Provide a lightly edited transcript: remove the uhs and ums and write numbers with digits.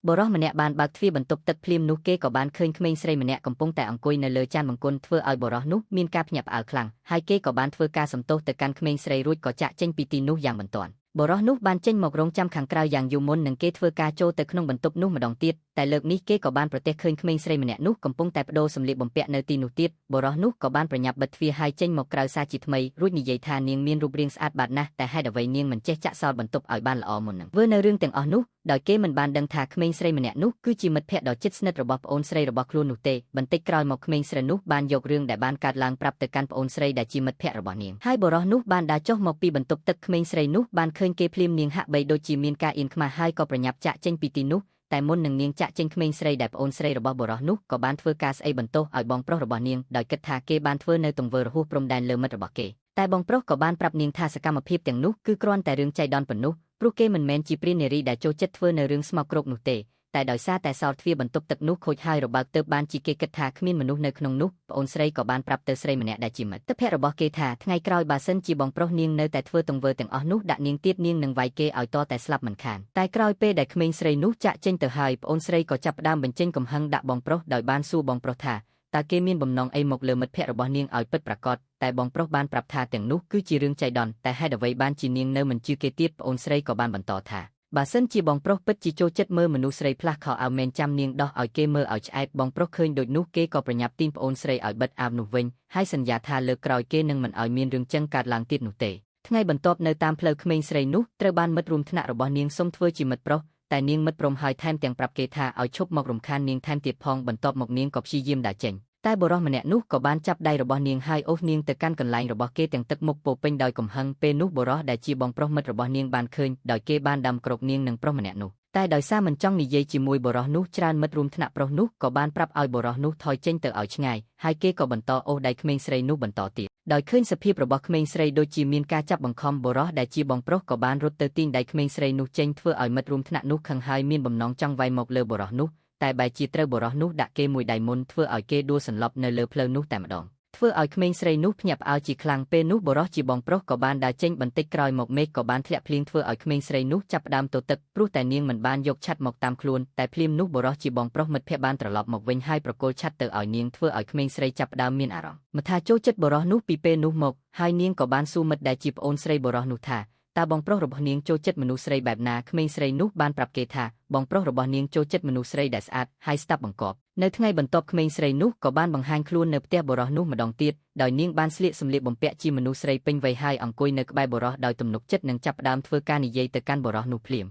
បុរសម្នាក់បានបើកទ្វារបន្ទប់ទឹកភ្លាមនោះគេក៏បានឃើញក្មេងស្រីម្នាក់កំពុងតែអង្គុយនៅលើចានបង្គន់ធ្វើឲ្យបុរសនោះមានការភ្ញាក់ផ្អើលខ្លាំងហើយគេក៏បានធ្វើការសំទោសទៅកាន់ក្មេងស្រីរួចក៏ចាក់ចេញពីទីនោះយ៉ាងបន្ទាន់បុរសនោះបានចេញមករងចាំខាងក្រៅយ៉ាងយូរមុននឹងគេធ្វើការចូលទៅក្នុងបន្ទប់នោះម្ដងទៀតតែលើកនេះគេក៏បានប្រទះឃើញក្មេងស្រីម្នាក់នោះកំពុងតែប្ដូរសម្លៀកបំពាក់នៅទីនោះទៀតបុរសនោះក៏បានប្រញាប់បិទទ្វារហើយចេញមកក្រៅសាជាថ្មីរួចនិយាយថានាងមានរូបរាងស្អាតបាតណាស់តែហេតុអ្វីនាងមិនចេះចាក់សោតបន្ទប់ឲ្យបានល្អមុននឹងធ្វើនៅរឿងទាំងអស់នោះដោយគេមិនបានដឹងថាក្មេងស្រីម្នាក់នោះគឺជាមិត្តភក្តិដ៏ជិតស្និទ្ធរបស់ប្អូនស្រីរបស់ខ្លួននោះទេបន្តិចក្រោយមកក្មេងស្រីនោះបានយករឿងដែលបានកើតឡើងប្រាប់ទៅកាន់ប្អូនស្រីដែលជាមិត្តភក្តិរបស់នាងហើយបុរសនោះបានដើរចុះមកពីបន្ទប់ទឹកក្មេងស្រីនោះបានឃើញគេភ្លាមនាងហាក់បីដូចជាមានការអៀនខ្មាស់ហើយក៏ប្រញាប់ចាក់ចេញពីទីនោះតែមុននឹងនាងចាក់ចេញក្មេងស្រីដែលប្អូនស្រីរបស់បុរសនោះក៏បានធ្វើការស្អីបន្ទោសឲ្យបងប្រុសរបស់នាងដោយគិតថាគេបានធ្វើនៅទង្វើរហួសព្រំដែនលើមិត្តរបស់គេតែបងប្រុសក៏បានប្រាប់នាងថាសកម្មភាពទាំងនោះគឺគ្រាន់តែរឿងចៃដន្យប៉ុណ្ណោះព្រោះគេមិនមែនជាព្រាននារីដែលចូលចិត្តធ្វើនៅរឿងស្មោកគ្រោកនោះទេតែដោយសារតែសោរទ្វារបន្ទប់ទឹកនោះខូចហើយរបើកទៅបានជាគេគិតថាគ្មានមនុស្សនៅក្នុងនោះប្អូនស្រីក៏បានប្រាប់ទៅស្រីម្នាក់ដែលជាមិត្តភក្តិរបស់គេថាថ្ងៃក្រោយបើសិនជាបងប្រុសនាងនៅតែធ្វើទង្វើទាំងអស់នោះដាក់នាងទៀតនាងនឹងវាយគេឲ្យតតែស្លាប់មិនខានតែក្រោយពេលដែលក្មេងស្រីនោះចាក់ចេញទៅហើយប្អូនស្រីក៏ចាប់ផ្ដើមបញ្ចេញកំហឹងដាក់បងប្រុសដោយបានសួរបងប្រុសថាតើគេមានបំណងអីមកលើមិត្តភក្តិរបស់នាងឲ្យពិតប្រាកដតែបងប្រុសបានប្រាប់ថាទាំងនោះគឺជារឿងចៃដន្យតែហេតុអ្វីបានជានាងនៅមិនជឿគេទៀតប្អូនស្រីក៏បានបន្តថាបើសិនជាបងប្រុសពិតជាចូលចិត្តមើលមនុស្សស្រីផ្លាស់ខោអាវមែនចាំនាងដោះឲ្យគេមើលឲ្យឆ្អែតបងប្រុសឃើញដូចនោះគេក៏ប្រញាប់ទាញប្អូនស្រីឲ្យបិទអាវនោះវិញហើយសន្យាថាលើកក្រោយគេនឹងមិនឲ្យមានរឿងចឹងកើតឡើងទៀតនោះទេថ្ងៃបន្ទាប់នៅតាមផ្លូវក្មេងស្រីនោះត្រូវបានមិត្តរួមថ្នាក់របស់នាងសុំធ្វើជាមិត្តប្រុសតែនាងមិត្តព្រមហើយថែមទាំងប្រាប់គេថាឲ្យឈប់មករំខាននាងថែមទៀតផងបន្ទាប់មកនាងក៏ព្យាយាមដើរចេញតែបុរសម្នាក់នោះក៏បានចាប់ដៃរបស់នាងហើយអូសនាងទៅកាន់កន្លែងរបស់គេទាំងទឹកមុខពោពេញដោយកំហឹងពេលនោះបុរសដែលជាបងប្រុសមិត្តរបស់នាងបានឃើញដោយគេបានដាំក្រោកនាងនិងប្រុសម្នាក់នោះតែដោយសារមិនចង់និយាយជាមួយបុរសនោះច្រើនមិត្តរួមថ្នាក់ប្រុសនោះក៏បានប្រាប់ឲ្យបុរសនោះថយចេញទៅឲ្យឆ្ងាយហើយគេក៏បន្តអូសដៃក្មេងស្រីនោះបន្តទៀតដោយឃើញសភាពរបស់ក្មេងស្រីដូចជាមានការចាប់បង្ខំបុរសដែលជាបងប្រុសក៏បានរត់ទៅទាញដៃក្មេងស្រីនោះចេញធ្វើឲ្យមិត្តរួមថ្នាក់នោះខឹងហើយមានបំណងចង់វាយមកលើបុរសនោះតែបែរជាត្រូវបុរសនោះដាក់គេមួយដៃមុនធ្វើឲ្យគេដួលសន្លប់នៅលើផ្លូវនោះតែម្ដងធ្វើឲ្យក្មេងស្រីនោះភ្ញាក់ផ្អើលជាខ្លាំងពេលនោះបុរសជាបងប្រុសក៏បានដើរចេញបន្តិចក្រោយមកមេឃក៏បានធ្លាក់ភ្លៀងធ្វើឲ្យក្មេងស្រីនោះចាប់ផ្ដើមទទឹកព្រោះតែនាងមិនបានយកឆ័ត្រមកតាមខ្លួនតែភ្លាមនោះបុរសជាបងប្រុសមិត្តភក្តិបានត្រឡប់មកវិញហើយប្រគល់ឆ័ត្រទៅឲ្យនាងធ្វើឲ្យក្មេងស្រីចាប់ផ្ដើមមានអារម្មណ៍ថាចូលចិត្តបុរសនោះពីពេលនោះមកហើយនាងក៏បានសួរមិត្តដែលជាប្អូនស្រីបុរសនោះថាតើបងប្រុសរបស់នាងចូលចិត្តមនុស្សស្រីបែបណាក្មេងស្រីនោះបានប្រាប់គេថាបងប្រុសរបស់នាងចូលចិត្តមនុស្សស្រីដែលស្អាតហើយស្ដាប់បង្គាប់នៅថ្ងៃបន្ទាប់ក្មេងស្រីនោះក៏បានបង្ហាញខ្លួននៅផ្ទះបុរសនោះម្ដងទៀតដោយនាងបានស្លៀកសម្លៀកបំពាក់ជាមនុស្សស្រីពេញវ័យហើយអង្គុយនៅក្បែរបុរសដោយទំនុកចិត្តនិងចាប់ផ្ដើមធ្វើការនិយាយទៅកាន់បុរសនោះភ្លាម។